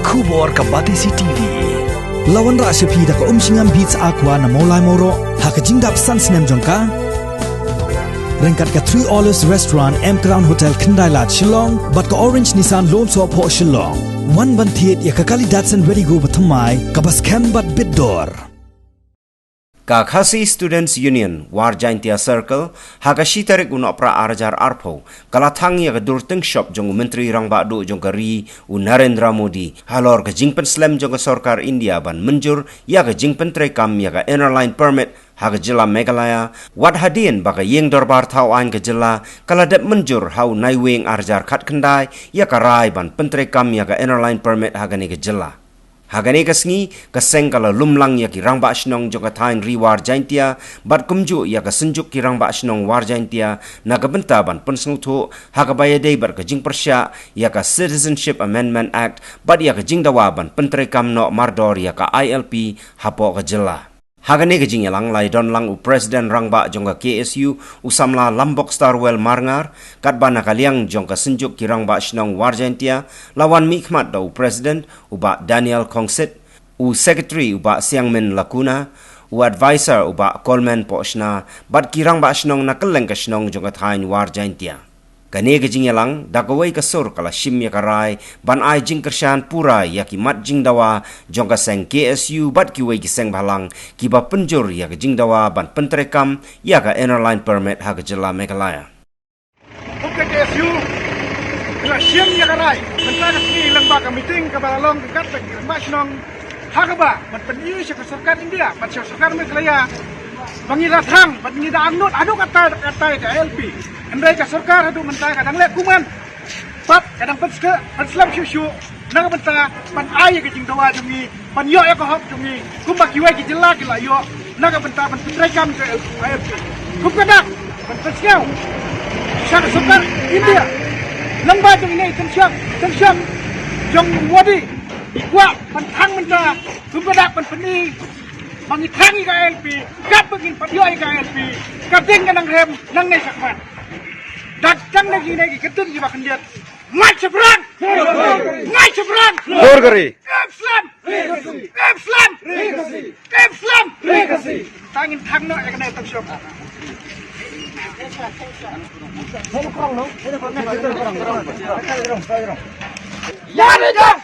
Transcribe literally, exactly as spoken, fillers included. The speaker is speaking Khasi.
Khubor ka Batesi T V. La wanrah sha phi da ka Umshngam Beats Aqua na Mawlai Mawroh ha ka jingdap san snem jong ka. Ryngkat ka Three Olives Restaurant, M Crown Hotel, Khyndai Lad, Shillong bad ka Orange Nissan Lawmsohphoh, Shillong. Wan ban thied ïa ka kali Datsun Redi-GO bathymmai kaba skhem bad bit dor. Ka Khasi Students Union War Jaintia Circle, ha ka shi tarik u Nohprah ar hajar arphew, ka la thang ïa ka dur tyngshop jong u Myntri Rangbah Duh jong ka ri, u Narendra Modi, halor ka jingpynslem jong ka sorkar India ban mynjur ïa ka jingpyntreikam ïa ka Inner Line Permit ha ka jylla Meghalaya, wat hadien ba ka Ïing Dorbar Thaw Aiñ ka jylla ka la dep mynjur ha u Naiwieng ar hajar khatkhyndai ïa ka rai ban pyntreikam ïa ka Inner Line Permit ha kane ka jylla. Ha kane ka sngi, ka seng ka la lum lang ïa ki rangbah shnong jong ka thaiñ Ri War Jaintia bad kumjuh ïa ka Synjuk ki Rangbah Shnong War Jaintia na ka bynta ban pynsngewthuh ha kaba ïadei bad ka jingpyrshah ïa ka Citizenship Amendment Act bad ïa ka jingdawa ban pyntreikam noh mardor ïa ka I L P hapoh ka jylla. Ha kane ka jingïalang la ïadon lang u President Rangbah jong ka K S U, u samla Lambok Starwell Marngar, katba na ka liang jong ka Synjuk ki Rangbah Shnong War Jaintia la wan mihkhmat da u President, u Bah Daniel Khongsit, u Secretary, u Bah Siangmin Lakuna, u Advisor, u Bah Coleman Pohshna, bad ki rangbah shnong na kylleng ka shnong jong ka thaiñ War Jaintia. Kane ka jingïalang da kawei ka sur ka la shim ïa ka rai ban ai jingkyrshan pura ïa ki mat jingdawa jong ka seng K S U bad kiwei ki seng bhalang kiba pynjur ïa ka jingdawa ban pyntreikam ïa ka Inner Line Permit ha ka jylla Meghalaya. Ka K S U ka la shim ïa ka rai mynta ka sngi lyngba ka meeting kaba la long ryngkat bad ki rangbah shnong, ha kaba ban pyni sha ka sorkar India bad sha ka sorkar Meghalaya ba ngi la thang bad ngi da angnud haduh katta katta ïa ka I L P. Hynrei ka sorkar haduh mynta ka dang leh kumne, bad ka dang pynskhem pynslem shuh shuh na ka bynta ban ai ïa ka jingdawa jong ngi, ban ïoh ïa ka hok jong ngi kumba kiwei ki jylla ki la ïoh na ka bynta ban pyntreikam ïa ka I L P. Kum ka dak ban pynsngew sha ka sorkar India lyngba jong ine i tyngshop, tyngshop jong u Modi, i kwah ban thang mynta kum ka dak ban pyni ba ngi thang ïa ka I L P, katba ngin pat ïoh ïa ka I L P, ka ding ka nang rem nangne shakhmat. Da tang na kine ki kyntien kiba khyndiat. Ngait shaphrang! Ngait shaphrang! Dur ka ri! Ep slem! Ep slem! Ep slem! Tang in thang noh ïa kane tang shop. Ya ni jam!